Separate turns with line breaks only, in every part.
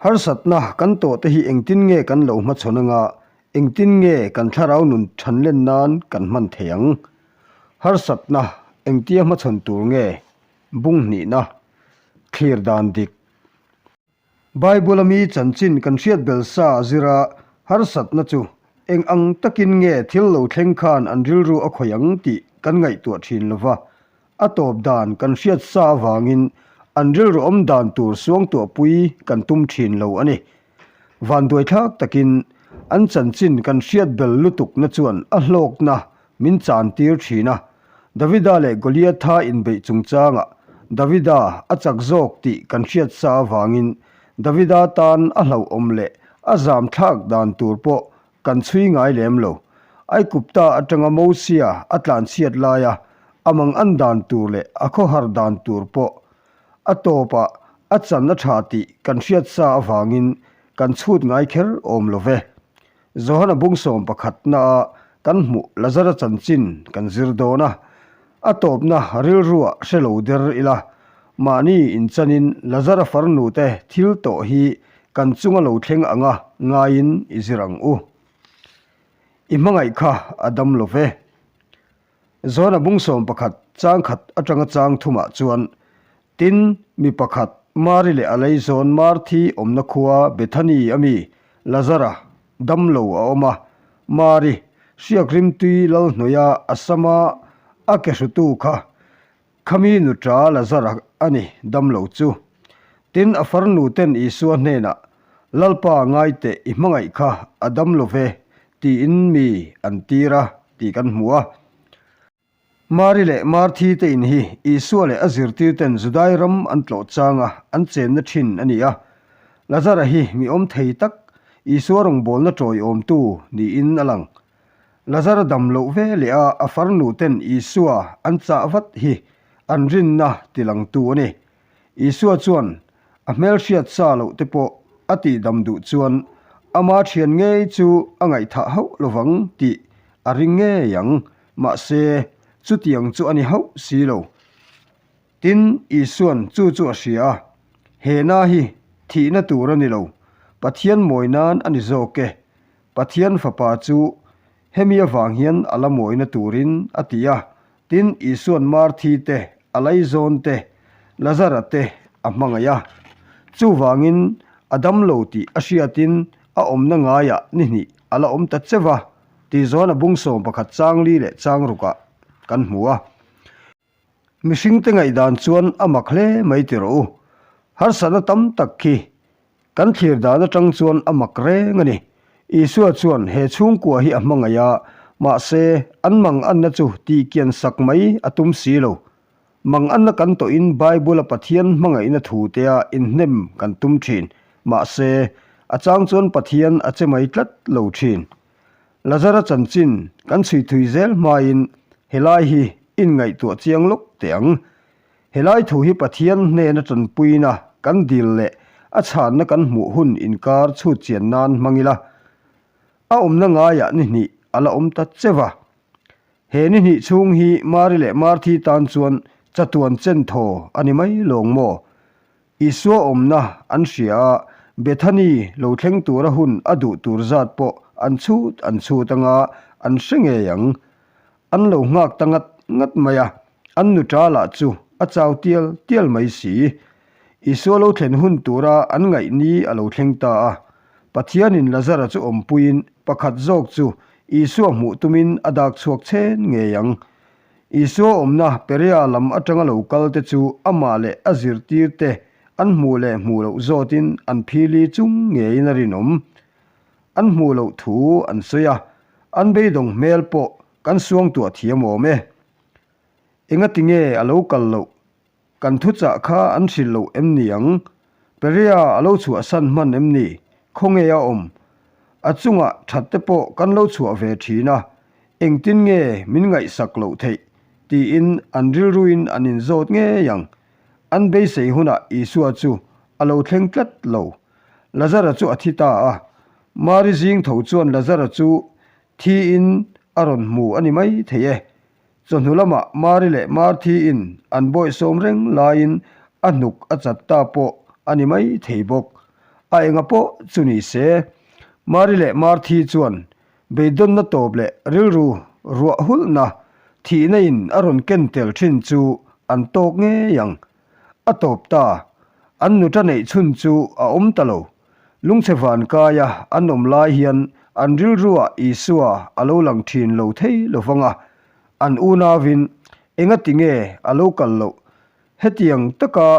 Harsatna kan tawhte hi engtin nge kan lo hmachhawn anga, engtin nge kan thlarau nun thanlen nan kan hman thei ang? Harsatna engtia hmachhawn tur nge? Bung hnihna, Thlir dan dik. Bible-a mi chanchin kan hriat bel sa a zir a, harsatna chu eng ang takin nge thil lo thleng khan an rilru a khawih ang tih kan ngaihtuah thin lo va, a tawp dan kan hriat sa avangin an rilru awm dan tur suangtuahpui kan tum thin lo a ni. Vanduaithlak takin an chanchin kan hriat bel lutukna chuan a hlawkna min chantir thin a, Davida leh Goliatha inbeih chungchangah Davida a chak zawk tih kan hriat sa avangin Davida tan a hlauhawm leh a zam thlak dan tur pawh kan chhui ngai lem lo. Aikupta atanga Mosia a tlanchhiat laia a mangan dan tur leh a khawhar dan tur pawh a tawpah a chan a tha tih kan hriat sa avangin kan chhut ngai kher awm lo ve. Johana bungsawm pakhatna kan hmuh Lazara chanchin kan zir dawn a, a tawpna rilruah hre lo der ila, mahni inchanin Lazara farnute thil tawh hi kan chunga lo thleng anga ngaiin i zir ang u. I hmangaih kha a dam lo ve. Johana bungsawm pakhat chang khat atanga chang thumah chuan Tin, mi pakhat, Mari leh a leizawn Marthi awmna khua Bethany a mi, Lazara, damlo a awm a. Mari, hriak rimtui Lalhnuaia a sama a ke hrutu kha, khami nuṭa Lazara a ni, damlo chu. Tin, a farnu ten Isua hnenah, Lalpa ngaiteh i hmangaih kha a damlo ve, tiin mi an tir a, tih kan hmu a. Mari leh Marthi te in hi Isua leh a zirtirten Judai ram an tlawh changa an chenna thin a ni a. Lazara hi mi awm thei tak, Isua rawngbawlna tawiawmtu niin a lang. Lazara dam loh ve leh a a farnu ten Isua an chah vat hi an rinna tilangtu a ni. Isua chuan a hmelhriat sa loh te pawh a tihdam duh chuan ama thian ngei chu a ngaihthah hauh lovang tih a ring ngei ang. Mahse, chutiang chu a ni hauh si lo. Tin, Isuan chu chu a hria a, He na hi thihna tur a ni lo, Pathian mawi nan a ni zawk e. Pathian Fapa chu hemi avang hian a la mawina turin a ti a, Tin, Isua'n Marthi te, a laizawn te, Lazara te a hmangaih a. Chuvangin, a dam lo tih a hriatin a awmna ngaiah ni hnih a la awm ta che va, tih zawn a bung 11 changli leh changrukah kan hmu a. Mihringte ngaihdan chuan a mak hle mai ti rawh u. Harsatna tam tak khi Kan thlir dan atang chuan a mak reng a ni. Isua chuan he chhungkua hi a hmangaih a, mahse an manganna chu tihkian sak mai a tum si lo. Manganna kan tawhin Bible-a Pathian hmangaihna thutea inhnem kan tum thin, mahse a chang chuan Pathian a che mai tlat lo thin. Lazara chanchin kan chhui thui zel hmain helai hi inngaihtuah chiang lawk teh ang. Helai thu hi Pathian hnena tanpuina kan dil leh a chhanna kan hmuh hun inkar chhut chian nan hmang ila, a awmna ngaiah ni hnih a la awm ta che va. He ni hnih chhung hi Mari leh Marthi tan chuan chatuan chen thaw a ni mai lawng maw? Isua awmna an hria a, Bethany lo thleng tura hun a duh tur zat pawh an chhut an chhut anga an hre ngei ang. An lo nghak ta ngat ngat mai a, an nuṭa lah chu a chau tial tial mai si. Isua lo thlen hun tura an ngaih ni a lo thleng ta a. Pathianin Lazara chu awmpuiin pakhat zawk chu Isua hmuh tumin a dak chhuak chhen ngei ang. Isua awmna Perea lam atanga lo kal te chu amah leh a zirtirte an hmuh leh hmuh loh zawtin an phili chung ngeiin a rinawm. An hmuh loh thu an sawi a, an beidawng hmel pawh kan suangtuah thiam awm e. Engati nge a lo kal loh? Kan thuchah kha an hrilh loh em ni ang? Perea a lo chhuahsan hman em ni? Khawnge a awm? A chungah that te pawh kan lo chhuah ve thin a, engtin nge min ngaihsak loh theih? tiin an rilruin an inzawt ngei ang. An beisei hunah Isua chu a lo thleng tlat lo. Lazara chu a thi ta a. Mari zing tho chuan Lazara chu thiin a rawn hmu a ni mai thei e. Chawhnu lamah Mari leh Marthiin an bawihsawm reng laiin a hnuk a chat ta pawh a ni mai thei bawk. A enga pawh chu ni se, Mari leh Marthi chuan beidawnna tawp leh rilru ruah hulhna thihna in a rawn ken tel thin chu an tawk ngei ang. A tawp ta, an nuta neih chhun chu a awm ta lo. Lungchhe van kaia an awm lai hian an rilruah Isua a lo lang thin lo thei lo vang a, an unauin engati nge a lo kal loh? Hetiang taka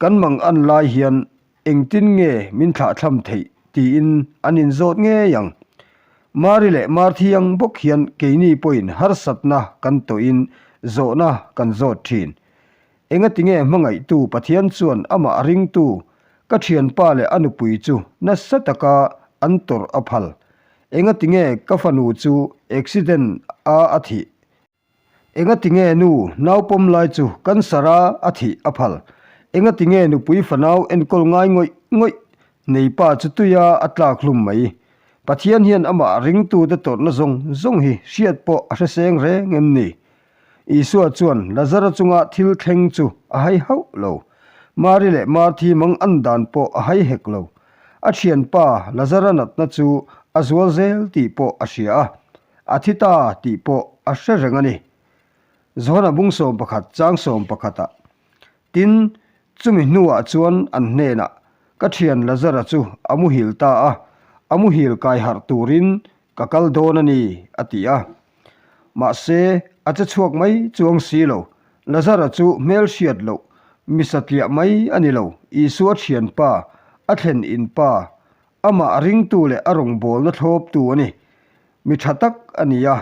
kan mang an lai hian Engtin nge min thlahthlam theih tiin an inzawt ngei ang. Mari leh Marthi ang bawk hian keini pawhin harsatna kan tawhin zawhna kan zawt thin. Engati nge hmangaihtu Pathian chuan amah ringtu ka thianpa leh a nupui chu nasa taka an tawrh a phal? Engati nge ka fanu chu accident a a thih? Engati nge nu naupawm lai chu cancer a a thih a phal? Engati nge nupui fanau enkawl ngai ngawih ngawih nei pa chu tuia a tlak hlum mai? Pathian hian amah ringtute tawrhna zawng zawng hi hriat pawh a hreseng reng em ni? Isua chuan Lazara chunga thil thleng chu a hai hauh lo. Mari leh Marthi mang an dan pawh a hai hek lo. A thianpa Lazara natna chu a zual zel tih pawh a hria a. A thi ta tih pawh a hre reng a ni. Johana bung 11 chang 11 ah, Tin, chumi hnuah chuan an hnenah, Ka thian Lazara chu a muhil ta a, a muhil kai harh turin ka kal dawn a ni, a ti a. Mahse, a che chhuak mai chuang si lo. Lazara chu hmel hriat loh, mi satliah mai a ni lo, Isua thianpa, a thlen in pa, Amah a ringtu leh a rawngbawlna thlawptu a ni. Mi tha tak a ni a,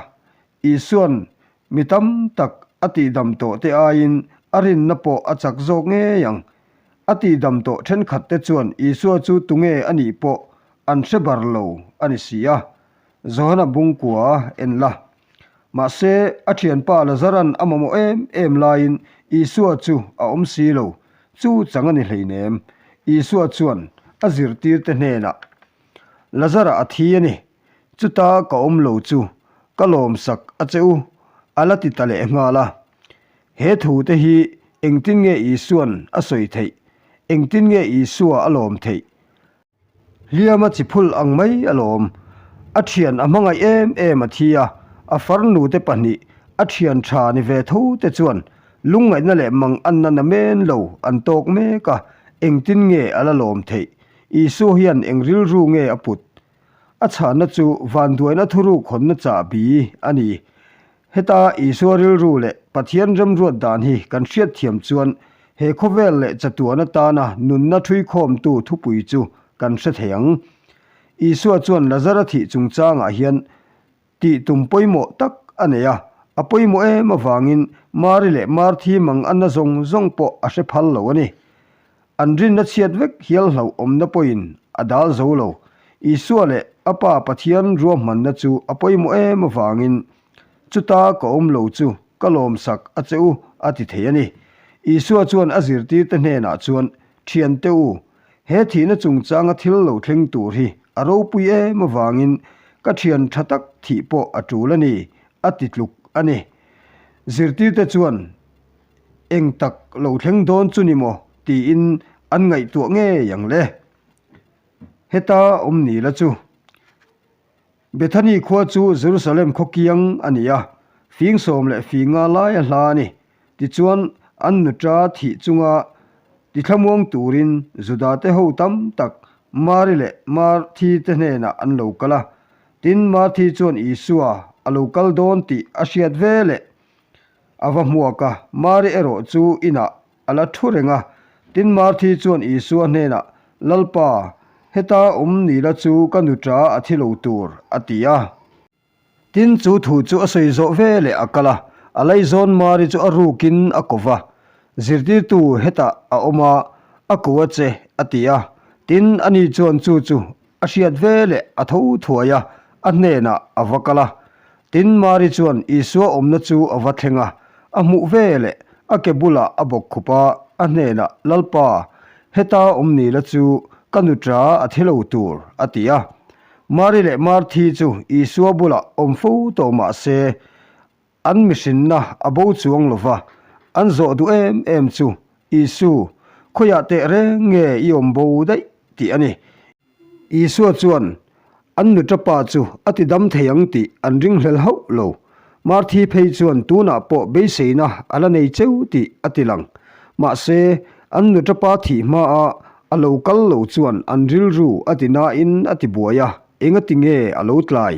Isua'n mi tam tak a tihdam tawhte aiin a rinna pawh a chak zawk ngei ang. A tihdam tawh thenkhatte chuan Isua chu tunge a nih pawh an hre bar lo a ni si a. Johana bungkua en la. Mahse, a thianpa Lazaran a mamawh em em laiin Isua chu a awm si lo, chu chang a ni hleinem. Isua chuan a zirtirte hnenah, Lazara a thi a ni, chuta ka awm lo chu ka lawmsak a che u, a la ti ta leh nghal a. He thute hi engtin nge Isua'n a sawi theih? Engtin nge Isua a lawm theih? Hliama chi phul ang mai alawm. A thian a hmangaih em em a thi a, a farnu te pahnih a thian tha ni ve tho te chuan lungngaihna leh mang anna na men lo an tawk mek a, engtin nge a la lawm theih? Isua hian eng rilru nge a put? A chhanna chu vanduaina thuruk hawnna chahbi a ni. Heta Isua rilru leh Pathian remruat dan hi kan hriatthiam chuan he khawvel leh chatuan atana nunna ṭhuikhawmtu thupui chu kan hre thei ang. Isua chuan Lazara thih chungchangah hian tih tum pawimawh tak a nei a, a pawimawh em avangin Mari leh Marthi mang anna zawng zawng pawh a hre phal lo a ni. An rinna chhiat vek hial hlauhawmna pawhin a dal zo lo. Isua leh a Pa Pathian ruahmanna chu a pawimawh em avangin chuta ka awm lo chu ka lawmsak a che u a ti thei a ni. Isua chuan a zirtirte hnenah chuan, Thiante u, he thihna chungchanga thil lo thleng tur hi a ropui em avangin ka thian tha tak thih pawh a tul a ni, a ti tluk a ni. Zirtirte chuan Eng tak lo thleng dawn chu ni maw? tiin an ngaihtuah ngei ang le. Heta awm ni la chu. Bethany khua chu Jerusalem khaw kiang a ni a, fing 15 lai a hla a ni. Tichuan, an nuṭa thih chunga tithlamuang turin Judate ho tam tak Mari leh Marthi te hnenah an lo kal a. Tin, Marthi chuan Isua a lo kal dawn tih a hriat veleh A va hmuak a, Mari erawh chu inah a la thu reng a. Tin, Marthi chuan Isua hnenah, Lalpa, heta awm ni la chu ka nuṭa a thi lo tur, a ti a. Tin, chu thu chu a sawi zawh ve leh a kal a, a laizawn Mari chu a rukin a ko va, Zirtirtu hetah a awm a, a ko a che, a ti a. Tin, ani chuan chu chu A hriat ve leh a tho thuai a, a hnenah a va kal a. Tin, Mari chuan Isua awmna chu a va thleng a, a hmuh ve leh a ke bulah a bawk khup a, a hnenah, Lalpa, heta awm ni la chu ka nuṭa a thi lo tur, a ti a. Mari leh Marthi chu Isua bulah awm fo tawh mah se, An mihrinna a bo chuang lo va, an zawh duh em em chu, Isu, khawiah teh reng nge i awm bo daih? tih a ni. Isua chuan an nuṭapa chu a ti dam thei ang tih an ringhlel hauh lo. Marthi phei chuan tunah pawh beiseina a la nei cheu tih a ti lang. Mahse, an nuṭapa thih hmaa a lo kal lo chuan an rilru a ti nain a ti buai a, engati nge a lo tlai?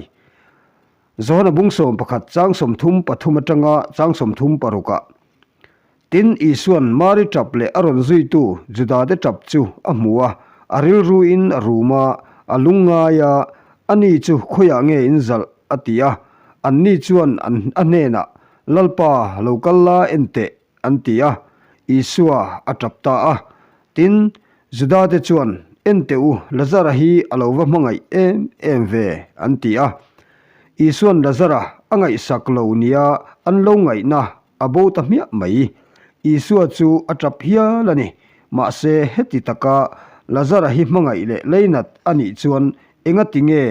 Johana bung 11 chang 33 atanga chang 36ah. Tin, Isua'n Mari ṭap leh a rawn zuitu Judate ṭap chu a hmu a, a rilruin a rum a, a lung ngai a, Ani chu khawiah nge in zalh? a ti a. Anni chuan an a hnenah, Lalpa, lo kal la en teh, an ti a. Isua a ṭap ta a. Tin, Judate chuan, En teh u, Lazara hi a lo va hmangaih em em ve, an ti a. Isua'n Lazara a ngaihsak lo nia an lo ngaihna A bo ta hmiah mai. Isua chu a tap hial a ni. Mahse, heti taka Lazara hi hmangaih leh leinat a nih chuan engati nge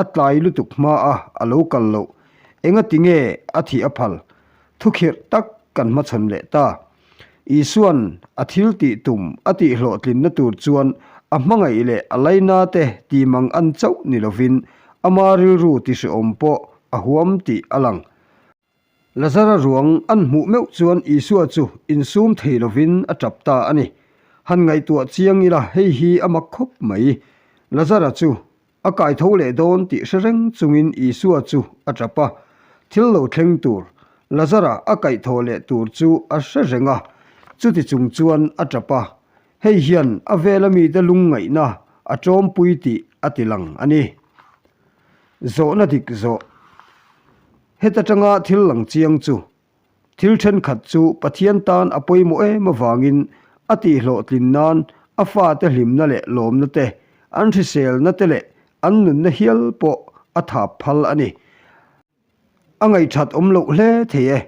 a tlai lutuk hmaa a lo kal loh? Engati nge a thih a phal? Thukhirh tak kan hmachhawn leh ta. Isua'n a thil tih tum a tihhlawhtlinna tur chuan a hmangaih leh a lainate timang an chauh ni lovin ama rilru tihrehawm pawh a huam tih a lang. Lazara ruang an hmuh meuh chuan Isua chu insum thei lovin a tap ta a ni. Han ngaihtuah chiang ila hei hi a mak khawp mai. Lazara chu a kai tho leh dawn tih hre reng chungin Isua chu a tap a. Thil lo thleng tur, Lazara a kaih tho leh tur chu a hre reng a, chuti chung chuan a tap a. Hei hian a vela mite lungngaihna a tawmpui tih a ti lang a ni. Zawhna dik zawh. Heta tanga thil lang chiang chu, thil thenkhat chu Pathian tan a pawimawh em avangin a tihhlawhtlin nan a fate hlimna leh lawmna te, an hriselna te leh an nunna hial pawh a thap phal a ni. A ngaihthat awm loh hle thei e.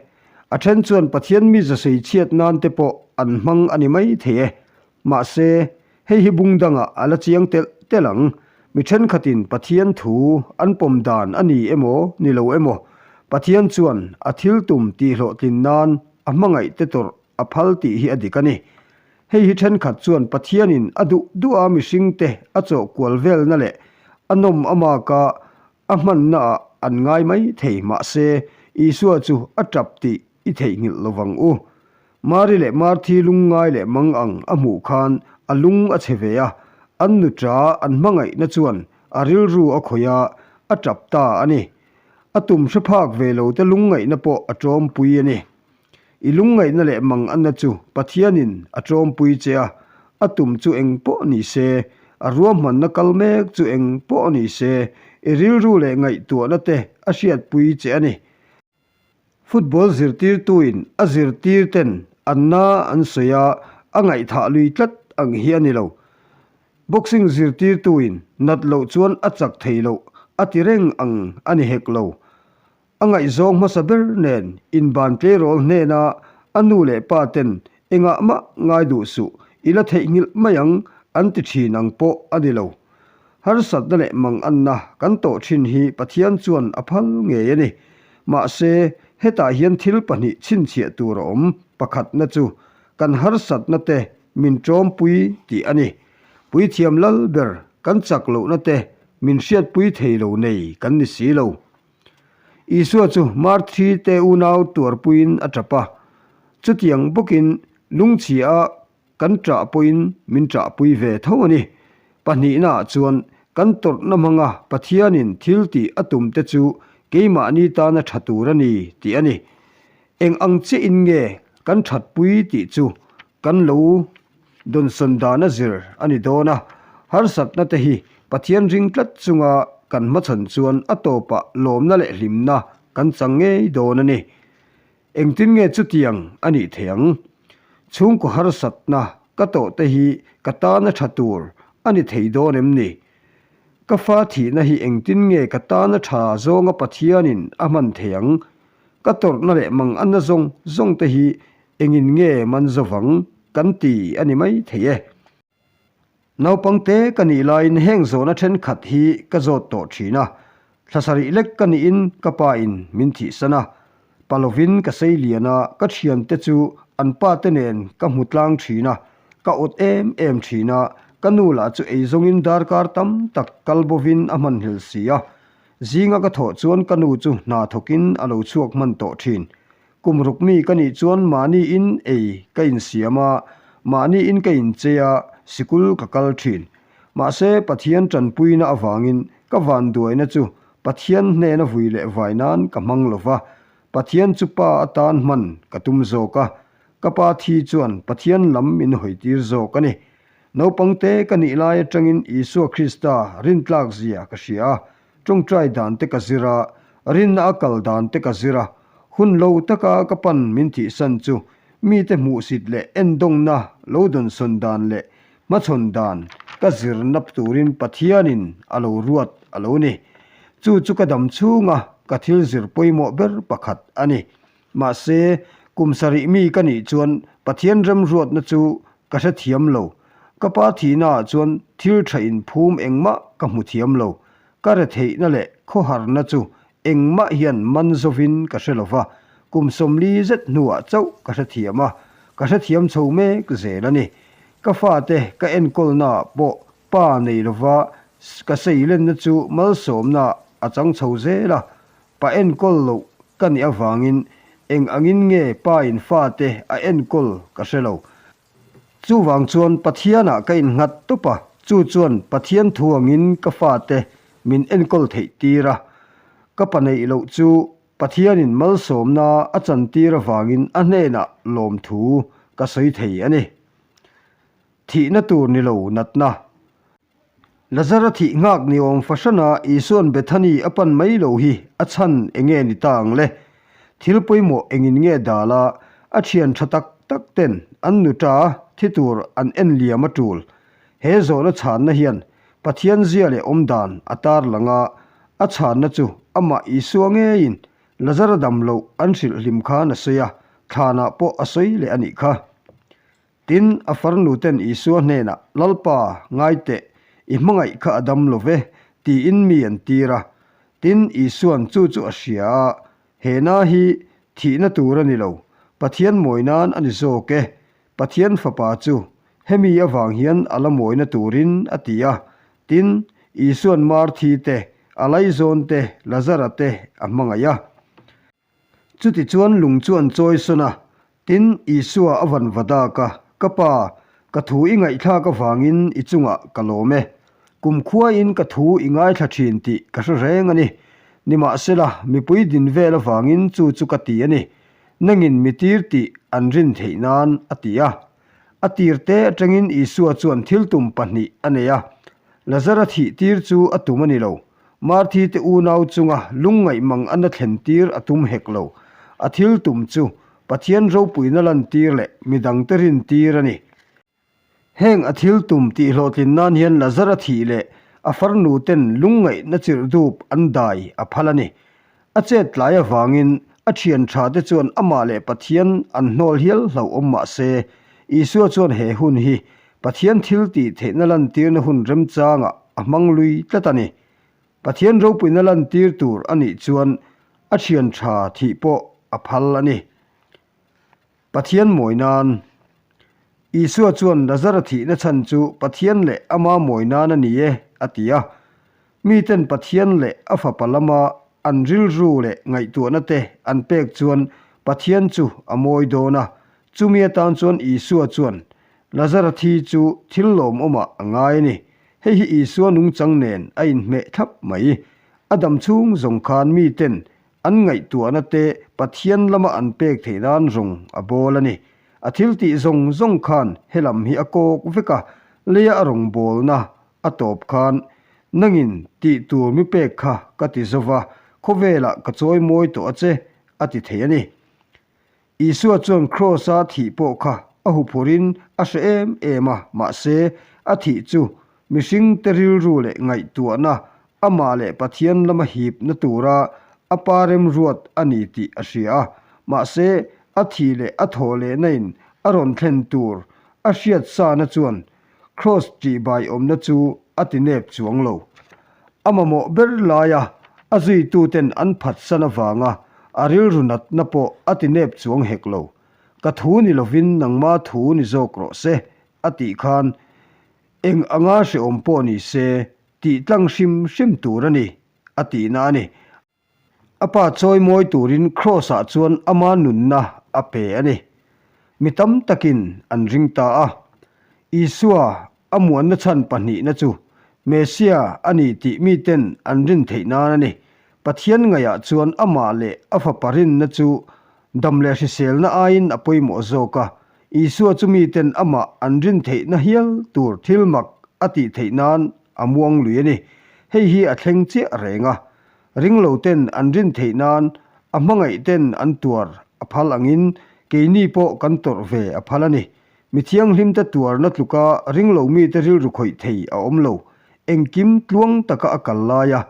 A then chuan Pathian mi zasei chhiat nan te pawh an hmang a ni mai thei e. Mahse, hei hi bung dangah a la chiang telh telh ang. Mi thenkhatin Pathian thu an pawm dan a ni emaw ni lo emaw, Pathian chuan a thil tum tihhlawhtlin nan a hmangaih te tawrh a phal tih hi a dik a ni. Hei hi thenkhat chuan Pathianin a duh duha mihringte a chawh kual velna leh a nawm amaka a hmannaah an ngai mai thei. Mahse, Isua chu a tap tih i theihnghilh lovang u. Mari leh Marthi lungngai leh mang ang a hmuh khan a lung a chhe ve a, an nuṭa an hmangaihna chuan a rilru a khawih a, a ṭap ta a ni. A tum hre phak ve lo te lungngaihna pawh a ṭawmpui a ni. I lungngaihna leh mang anna chu Pathianin a ṭawmpui che a, a tum chu eng pawh ni se, a ruahmanna kal mek chu eng pawh ni se, i rilru leh ngaihtuahna te a hriatpui che a ni. Football zirtirtuin a zirtir ten an na an sawi a, a ngaihthah lui tlat ang hi a ni lo. Boxing zirtirtuin nat loh chuan a chak thei loh a ti reng ang a ni hek lo. A ngaihzawng hmasa ber nen inban tleirawl hnena a nu leh pa ten engah mah ngai duh suh, i la theihnghilh mai ang an ti thin ang pawh a ni lo. Harsatna leh manganna kan tawh thin hi Pathian chuan a phal ngei a ni. Mahse, hetah hian thil pahnih chhinchhiah tur a awm. Pakhatna chu, kan harsatna te min tawmpui tih a ni. Puithiam lal ber kan chak lohna te min hriatpui thei lo nei kan ni si lo. Isua chu Marthi te unau tuarpuiin a tap a. Chutiang bawkin lungchhia a Kan ṭah pawhin min ṭahpui ve tho a ni. Pahnihnaah chuan kan tawrhna hmanga Pathianin thil tih a tum te chu keimahni tana ṭha tur a ni tih a ni. Eng ang chiahin nge kan ṭhatpui tih chu kan lo dawnsawn dana zir a ni dawn a. Harsatna te hi Pathian ring tlat chunga kan hmachhawn chuan a tawpah lawmna leh hlimna kan chang ngei dawn a ni. Engtin nge chutiang a nih theih ang? Chhungkaw harsatna ka tawh te hi ka tana tha tur a ni thei dawn em ni? Ka fa thihna hi engtin nge ka tana tha zawnga Pathianin a hman theih ang? Ka tawrhna leh manganna zawng zawng te hi engin nge man zovang kan ti a ni mai thei e. Naupangte ka nih laiin heng zawhna thenkhat hi ka zawt tawh thin a, thla sarih lek ka nihin ka pa in min thihsan a, pa lovin ka sei lian a, ka thiante chu an pa te nen ka hmu tlang thin a, ka awt em em thin a. Ka nu lah chu eizawngin darkar tam tak kal bovin a hmanhlel si a. Zinga ka thawh chuan ka nu chu hna thawkin a lo chhuak hman tawh thin. Kum ruk mi ka nih chuan mahniin ei ka insiam a, mahniin ka inchei a, sikul ka kal thin. Mahse, Pathian tanpuina avangin ka vanduaina chu Pathian hnena vui leh vai nan ka hmang lo va, Pathian chu pa atan hman ka tum zawk a, ka pa thi chuan Pathian lam min hawitir zawk a ni. Naupangte ka nih lai atangin Isua Krista rintlak zia ka hria a, tawngtai dan te ka zir a, rinna a kal dan te ka zir a, hun lo taka ka pan min thihsan chu mite hmuhsit leh endawngna lo dawnsawn dan leh Hmachhawn dan ka zirna turin Pathianin a lo ruat a lo ni. Chu chu ka dam chhunga ka thil zir pawimawh ber pakhat a ni. Mahse, kum sarih mi ka nih chuan Pathian remruatna chu ka hrethiam lo. Ka pa thihnaah chuan thil tha inphum engmah ka hmu thiam lo. Ka retheihna leh khawharna chu Engmah hian man zovin ka hre lova, kum 40 zet hnuah chauh ka hrethiam a, ka hrethiam chho mek zel a ni. Ka fate ka enkawlnaah pawh pa nei lova ka seilenna chu malsawmnaah a chang chho zel a, pa enkawl loh ka nih avangin eng angin nge pa in fate a enkawl ka hre lo. Chuvang chuan Pathianah ka innghat tawp a, chu chuan Pathian thu angin ka fate min enkawl theih tir a. Ka pa neih loh chu Pathianin malsawmna a chantir avangin a hnenah lawmthu ka sawi thei a ni. Thihna tur ni lo natna. Lazara thih nghak ni awm fahrana Isua'n Bethany a pan mai lo hi a chhan eng nge ni ta ang le? Thil pawimawh engin nge dal a, a thian tha tak tak ten an nuta thi tur an en liam a tul? He zawhna chhanna hian Pathian zia leh awmdan a tar lang a, a chhanna chu amah Isua ngeiin Lazara dam loh an hrilh hlim khan a sawi a, thlanah pawh a sawi leh a nih kha. Tin, a farnuten Isua hnenah, Lalpa, ngai teh, i hmangaih kha a dam lo ve, tiin mi an tir a. Tin, Isua'n chu chu a hria a, He na hi thihna tur a ni lo, Pathian mawi nan a ni zawk e, Pathian Fapa chu hemi avang hian a la mawina turin, a ti a. Tin, Isua'n Marthi te, a laizawn te, Lazara te a hmangaih a. Chutichuan lung chu an chawi sawn a, tin, Isua a van va dak a, Ka Pa, ka thu i ngaihthlak avangin i chungah ka lawm e. Kumkhuain ka thu i ngaithla thin tih ka hre reng a ni. Nimahsela, mipui din vel avangin chu chu ka ti a ni. Nangin mi tir tih an rin theih nan, a ti a. A tirte atangin Isua chuan thil tum pahnih a nei a. Lazara thih tir chu a tum a ni lo. Marthi te unau chunga lungngaih mang a na thlen tir a tum hek lo. A thil tum chu Pathian ropuina lantir leh midangte rin tir a ni. Heng a thil tum tih hlawhtlin nan hian Lazara thih leh a farnu ten lungngaihna chirh dup an dai a phal a ni. A chet tlai avangin a thian tha te chuan amah leh Pathian an hnawl hial hlauhawm mah se, Isua chuan he hun hi Pathian thil tih theihna lantirna hun remchangah a hmang lui tlat a ni. Pathian ropuina lantir tur a nih chuan a thian tha thih pawh a phal a ni. Pathian mawi nan. Isua chuan Lazara thihna chhan chu Pathian leh ama mawi nan a ni e, a ti a. Miten Pathian leh a Fapa lama an rilru leh ngaihtuahna te an pek chuan Pathian chu a mawi dawn a. Chumi atan chuan Isua chuan Lazara thi chu thil lawmawmah a ngai a ni. Hei hi Isua nungchang nen a inhmeh thlap mai. A dam chhung zawng khan miten An ngaihtuahna te Pathian lama an pek theih nan zawng a bawl a ni. A thil tih zawng zawng khan helam hi a kawk vek a, leia a rawn bawlna a tawp khan nangin tih tur mi pek kha ka ti zo va, khawvelah ka chawi mawi tawh a che, a ti thei a ni. Isua chuan Kraws-a thih pawh kha a huphurhin a hre em em a, mahse, a thih chu mihringte rilru leh ngaihtuahna amah leh Pathian lama hipna tura a pa remruat a ni tih a hria a. Mahse, a thih leh a thawh lehna-in a rawn thlen tur a hriat sana chuan Kraws ṭihbaiawmna chu a ti nep chuang lo. A mamawh ber laia a zuituten an phatsan avanga a rilru natna pawh a ti nep chuang hek lo. Ka thu ni lovin nangma thu ni zawk rawh se, a tih khan. Eng anga hrehawm pawh ni se, tih tlang hrim hrim tur a ni, a tihna a ni. A pa chawimawi turin Kraws-ah chuan ama nunna a pe a ni. Mi tam takin an ring ta a. Isua a muanna chhan pahnihna chu Messia a ni tih miten an rin theih nan a ni. Pathian ngaihah chuan amah leh a fapa rinna chu dam leh hriselna aiin a pawimawh zawk a. Isua chu miten amah an rin theihna hial tur thil mak a tih theih nan a muang lui a ni. Hei hi a thleng chiah reng a. Ringloten an rin theih nan a hmangaihten an tuar a phal angin keini pawh kan tawrh ve a phal a ni. Mi thianghlimte tuarna tluka ringlo mite rilru khawih thei a awm lo. Engkim tluang taka a kal laia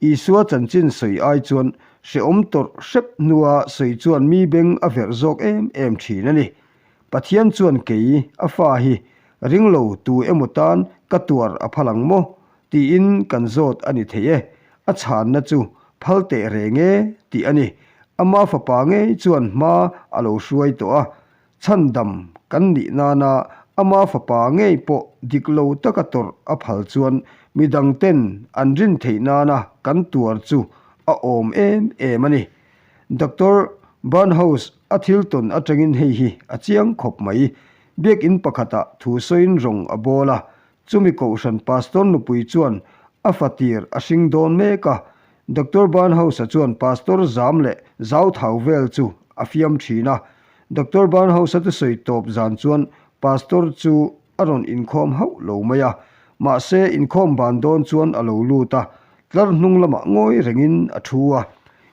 Isua chanchin sawi ai chuan hrehawm tawrh hrep hnua sawi chuan mi beng a verh zawk em em thin a ni. Pathian chuan kei, a fa hi, ringlo tu emaw tan ka tuar a phal ang maw? Tiin kan zawt a ni thei e. A chhanna chu phal teh reng e tih a ni. Ama fapa ngei chuan hma a lo hruai tawh a, chhandam kan nih nana ama fapa ngei pawh dik lo taka tawrh a phal chuan midangten an rin theih nana kan tuar chu a awm em em a ni. Doctor Barnhouse a thil tawn atangin hei hi a chiang khawp mai. Biakin pakhatah thu sawiin rawng a bawl a, Chumi kohhran pastor nupui chuan a fatir a hring dawn mek a, Doctor Barnhouse-a chuan pastor zam leh zauthau vel chu a fiam thin a. Doctor Barnhouse-a thusawi tawp zan chuan pastor chu a rawn inkhawm hauh lo mai a, mahse inkhawm ban dawn chuan a lo lut a, tlar hnung lamah ngawi rengin a thu a.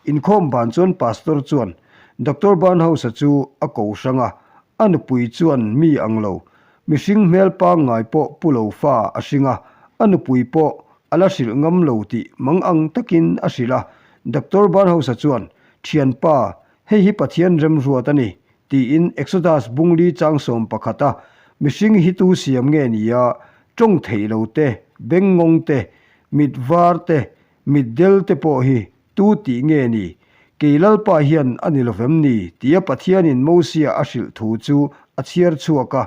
Inkhawm ban chuan pastor chuan Doctor Barnhouse-a chu a ko hrang a, a nupui chuan mi ang lo, Mihring hmel pangngai pawh pu lo fa a hring a, a nupui pawh a la hrilh ngam lo tih mang ang takin a hrilh a. Doctor Barnhouse-a chuan, Thianpa, hei hi Pathian remruat a ni, tiin Exodus bungli changsawm pakhata mihring hi tu siam nge ni a, tawng theih lo te, bengngawng te, mit var te, mit del te pawh hi Tu tih nge ni? Kei Lalpa hian a ni lovem ni? tia Pathianin Mosia a hrilh thu chu a chhiar chhuak a.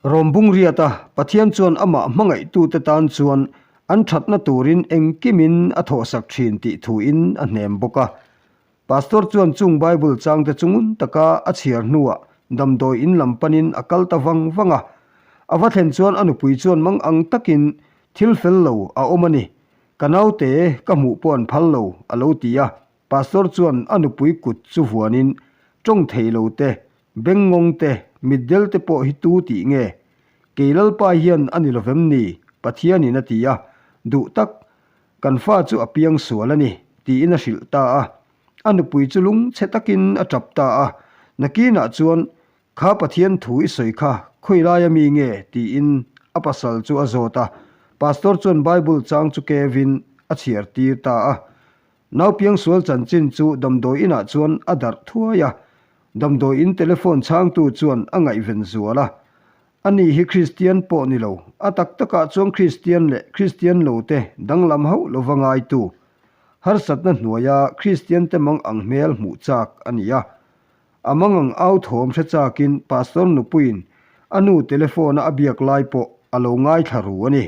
Rawm bung riat a, Pathian chuan amah hmangaihtute tan chuan an thatna turin engkimin a thawhsak thin tih thuin a hnem bawk a. Pastor chuan chung Bible changte chu ngun taka a chhiar hnuah damdawi in lam panin a kal ta vang vang a. A va thlen chuan a nupui chuan mang ang takin thil fel lo a awm a ni. Ka naute ka hmuh pawh an phal lo, a lo ti a. Pastor chuan a nupui kut chu vuanin, Tawng thei lo te, bengngawng te, mitdel te pawh hi tu tih nge? Kei Lalpa hian a ni lovem ni? Pathianin a ti a. Duh tak, kan fa chu a piang sual a ni, tiin a hrilh ta a. A nupui chu lungchhe takin a tap ta a. Nakinah chuan Kha Pathian thu i sawi kha khawi laia mi nge? tiin a pasal chu a zawt a. Pastor chuan Bible chang chu kevin a chhiar tir ta a. Naupiangsual chanchin chu damdawi inah chuan a darh thuai a. Damdawi in telephone chhangtu chuan a ngaihven zual a. Ani hi Kristian pawh ni lo, a tak takah chuan Kristian leh Kristian lote danglam hauh lova ngaitu, harsatna hnuaia Kristiante mang ang hmel hmuh chak a ni a. A mangang au thawm hre chakin Pastor nupuiin a nu telephone-a a biak lai pawh a lo ngaithla ru a ni.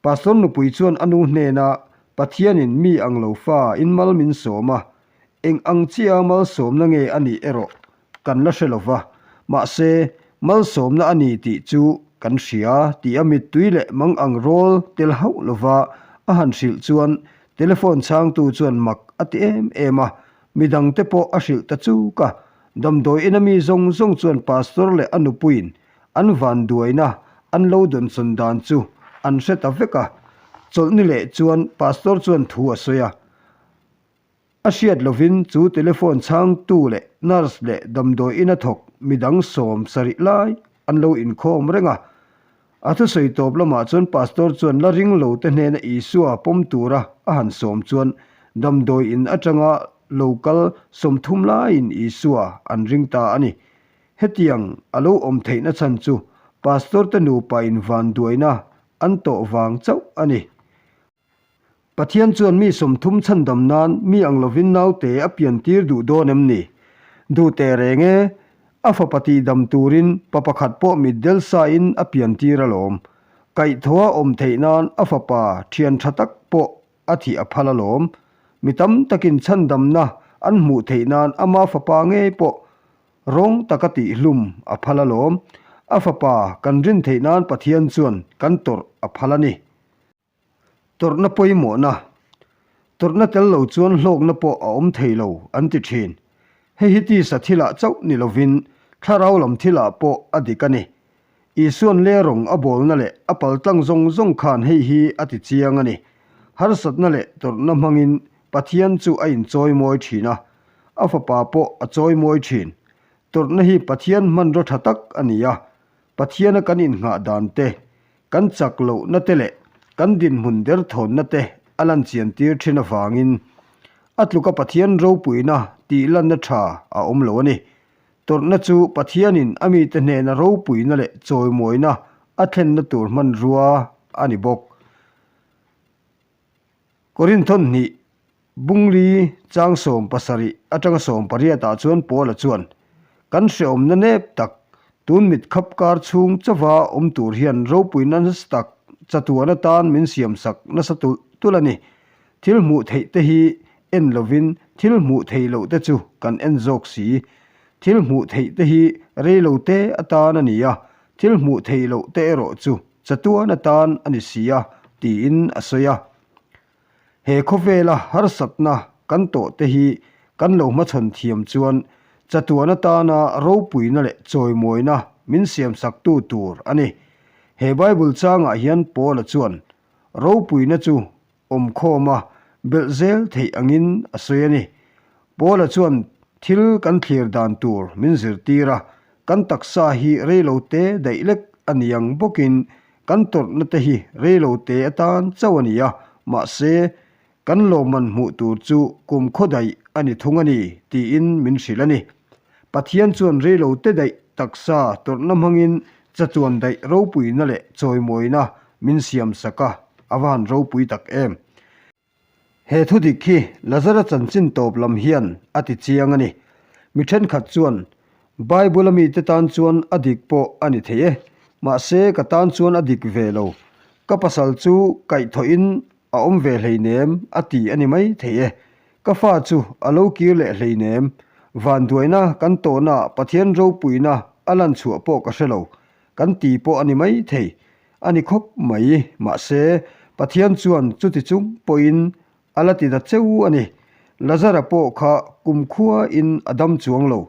Pastor nupui chuan a nu hnena Pathianin mi ang lo fa in mal min sawm a, eng ang chiah malsawmna nge a nih erawh kan la hre lo va, mahse malsawmna a ni tih chu kan hria tih a mittui leh mangang rawl tel hauh lova a han hrilh chuan telephone chhangtu chuan mak a ti em em a, Midangte pawh a hrilh ta chuk a, damdawi ina mi zawng zawng chuan pastor leh a nupuiin an vanduaina an lo dawnsawn dan chu an hre ta vek a. Chawlhni leh chuan pastor chuan thu a sawi a, a hriat lovin chu telephone chhangtu leh nurse leh damdawi ina thawk midang 70 lai an lo inkhawm reng a. A thusawi tawp lamah chuan Pastor chuan la ring lo te hnena Isua pawm tura a han sawm chuan damdawi in atanga lo kal 30 laiin Isua an ring ta a ni. Hetiang a lo awm theihna chhan chu Pastor te nupa in vanduaina an tawh vang chauh a ni. Pathian chuan mi 30 chhandam nan mi ang lovin naute a piantir duh dawn em ni? Duh teh reng e, a fapa tihdam turin pa pakhat pawh mitdel sain a piantir alawm. Kaihthaw a awm theih nan a fapa thian tha tak pawh a thih a phal alawm. Mi tam takin chhandamna an hmuh theih nan ama fapa ngei pawh rawng taka tihhlum a phal alawm. A fapa kan rin theih nan Pathian chuan kan tawrh a phal a ni. Tawrhna pawimawhna, Tawrhna tel lo chuan hlawkna pawh a awm thei lo an ti thin. Hei hi tisa thilah chauh ni lovin thlarau lam thilah pawh a dik a ni. Isuan le rawng a bawlna leh a paltlang zawng zawng khan hei hi a ti chiang a ni. Harsatna leh tawrhna hmangin Pathian chu a inchawimawi thin a, a fapa pawh a chawimawi thin. Tawrhna hi Pathian hmanraw tha tak a ni a, Pathiana kan innghah dan te, kan chak lohna te leh kan dinhmun derthawnna te a lan chian tir thin avangin a tluka Pathian ropuina tih lanna tha a awm lo a ni. Tawrhna chu Pathianin a mite hnena ropuina leh chawimawina a thlenna tur hmanrua a ni bawk. Korinthon hnih Bungli chang 70 atanga 18 ah chuan Paula chuan, Kan hrehawmna nep tak, tun mit khap kar chhung chauha awm tur hian ropuina nasa tak chatuan atan min siamsak nasa tulh tulh a ni. Thil hmuh theih te hi en lovin thil hmuh theih loh te chu kan en zawk si. Thil hmuh theih te hi rei lo te atan a ni a, thil hmuh theih loh te erawh chu chatuan atan a ni si a, tiin a sawi a. He khawvela harsatna kan tawh te hi kan lo hmachhawn thiam chuan chatuan atana ropuina leh chawimawina min siamsaktu tur a ni. He Bible changah hian Paula chuan ropuina chu awmkhawma belh zel theih angin a sawi a ni. Paula chuan thil kan thlir dan tur min zirtir a, kan taksa hi reilote daih lek a ni ang bawkin Kan tawrhna te hi reilo te atan chauh a ni a, mahse, kan lawmman hmuh tur chu kum khaw daih a ni thung a ni, tiin min hrilh a ni. Pathian chuan reilo te daih taksa tawrhna hmangin chatuan daih ropuina leh chawimawina min siamsak a, a va han ropui tak em! He thu dik hi Lazara chanchin tawp lam hian a ti chiang a ni. Mi thenkhat chuan, Bible a mite tan chuan a dik pawh a ni thei e, mahse ka tan chuan a dik ve lo. Ka pasal chu kaihthawhin a awm ve hleinem a ti a ni mai thei e. Ka fa chu a lo kir leh hleinem. Vanduaina kan tawhnaah Pathian ropuina a lan chhuah pawh ka hre lo. Kan ti pawh a ni mai thei. A ni khawp mai, mahse, Pathian chuan chuti chung pawhin a la ti ta cheu a ni. Lazara pawh kha kumkhuain a dam chuang lo,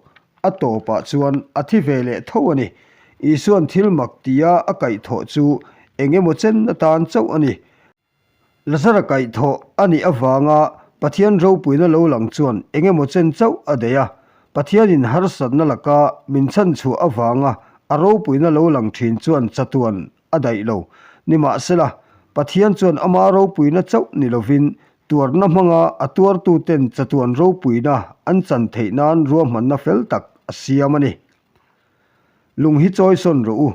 a tawpah chuan a thi ve leh tho a ni. Isuan thil mak tia a kaihthawh chu eng emaw chen atan chauh a ni. Lazara kaihthawh a nih avanga Pathian ropuina lo lang chuan eng emaw chen chauh a daih a, Pathianin harsatna laka min chhanchhuah avanga a ropuina lo lang thin chuan chatuan a daih lo. Nimahsela, Pathian chuan ama ropuina chauh ni lovin tuarna hmanga a tuartuten chatuan ropuina an chan theih nan ruahmanna fel tak a siam a ni. Lung hi chawi sawn rawh u.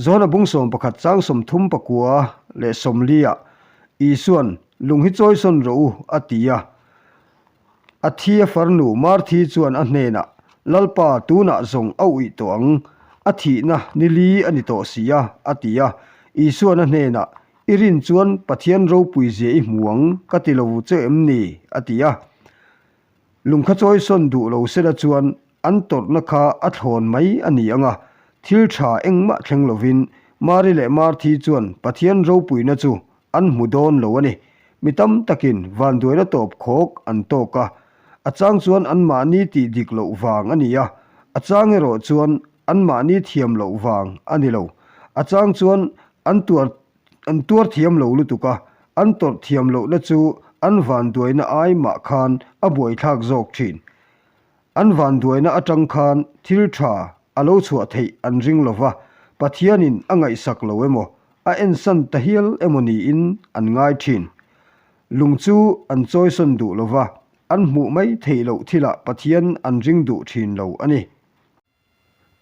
Johana bung 11 chang 30 pakua leh 40 ah Isuan, Lung hi chawi sawn rawh u, a ti a. A thi a farnu Marthi chuan a hnenah, Lalpa, tunah zawng a uih tawh ang, a thihna ni li a ni tawh si a, a ti a. Isuan a hnenah, I rin chuan Pathian ropui zia i hmu ang, ka ti lo che em ni? a ti a. Lung kha chawi sawn duh lo sela chuan An tawrhna kha a thlawn mai a ni ang a, thil tha engmah thleng lovin Mari leh Marthi chuan Pathian ropuina chu an hmu dawn lo a ni. Mi tam takin vanduaina tawp khawk an tawk a, a chang chuan anmahni tih dik loh vang a ni a, a chang erawh chuan anmahni thiam loh vang a ni lo. A chang chuan an tuar an tuar thiam lo lutuk a, an tawrh thiam lohna chu an vanduaina ai mah khan a buaithlak zawk thin. An vanduaina atang khan thil tha a lo chhuah theih an ring lo va, Pathianin a ngaihsak lo emaw, a ensan ta hial emaw niin an ngai thin. Lung chu an chawisawn duh lo va, an hmuh mai theih loh thilah Pathian an ring duh thin lo a ni.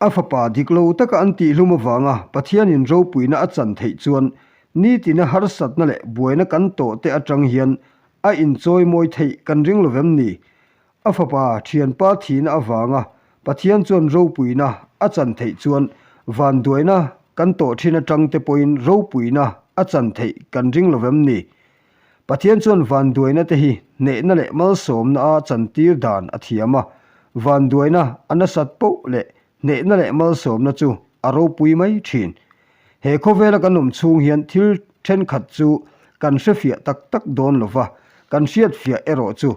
A fapa dik lo taka an tihhlum avanga Pathianin ropuina a chan theih chuan nitina harsatna leh buaina kan tawh te atang hian a inchawimawi theih kan ring lo vem ni? A fapa thianpa thihna avanga Pathian chuan ropuina a chan theih chuan vanduaina kan. kan tawh thin atang te pawhin ropuina a chan theih kan ring lo vem ni? Pathian chuan vanduaina te hi hnehna leh malsawmna a chantir dan a thiam a, vanduaina a nasat poh leh hnehna leh malsawmna chu a ropui mai thin. He khawvela kan awm chhung hian thil thenkhat chu kan hrefiah tak tak dawn lo va, kan hriatfiah erawh chu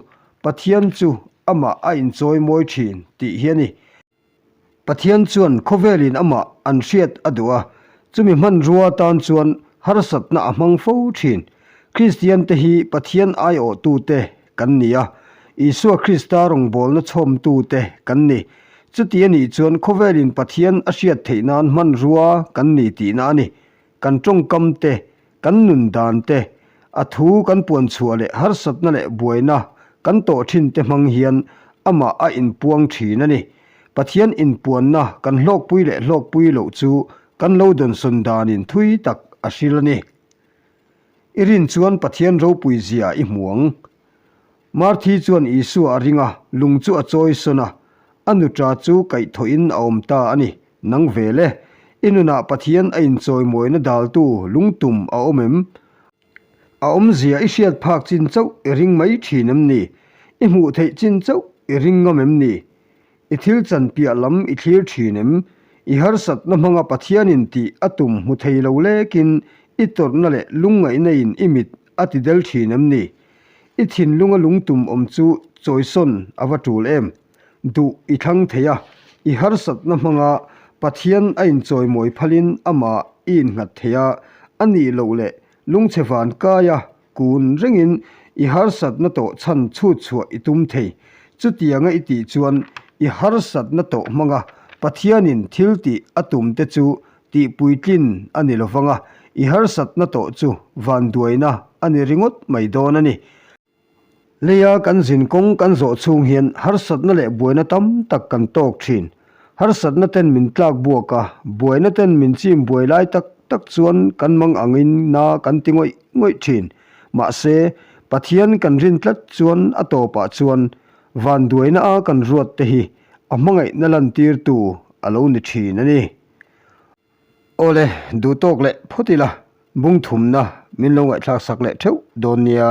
Pathian chu amah a inchawi mawi thin tih hi a ni. Pathian chuan khawvelin amah an hriat a duh a, chumi hmanrua tan chuan harsatna a hmang fo thin. Kristiante hi Pathian aiawhtute kan ni a, Isua Krista rawngbawlna chhawmtute kan ni. Chuti a nih chuan khawvelin Pathian a hriat theih nan hmanrua kan ni tihna a ni. Kan tawngkam te, kan nun dan te, a thu kan puan chhuah leh harsatna leh buaina kan tawh thin te hmang hian amah a inpuang thin a ni. Pathian inpuanna kan hlawkpui leh hlawkpui loh chu kan lo dawnsawn danin thui tak a hril a ni. I rin chuan Pathian ropui zia i hmu ang. Marthi chuan Isua a ring a, lung chu a chawi sawn a, a nuṭa chu kaihthawhin a awm ta a ni. Nang vel e, i nunah Pathian a inchawimawina daltu lungtum a awm em? A awmzia i hriat phak chin chauh i ring mai thin em ni? I hmuh theih chin chauh i ring ngam em ni? I thil chan piah lam i thlir thin em? I harsatna hmanga Pathianin tih a tum hmu thei lo lekin i tawrhna leh lungngaihna in i mit a ti del thin em ni? I thinlunga lungtum awm chu chawisawn a va tul em? Duh i thlang thei a, i harsatna hmanga Pathian a inchawimawi phalin amah i innghat thei a, a nih loh leh lungchhe van kaia kun rengin i harsatna tawh chhan chhut chhuah i tum thei. Chutianga i tih chuan i harsatna tawh hmanga Pathianin thil tih a tumte chu tihpuitlin a ni lovang a, i harsatna tawh chu vanduaina a ni ringawt mai dawn a ni. Leia kan zin kawng kan zawh chhung hian harsatna leh buaina tam tak kan tawk thin. Harsatna ten min tlak buak a, buaina ten min chim buai lai tak tak chuan kan mang angin na kan ti ngawih ngawih thin. Mahse, Pathian kan rin tlat chuan a tawpah chuan vanduaina a kan ruat te hi a hmangaihna lantirtu a lo ni thin a ni. Awle, duhtawk leh phawt ila, bung thumna min lo ngaihthlak sak leh theuh dawn nia.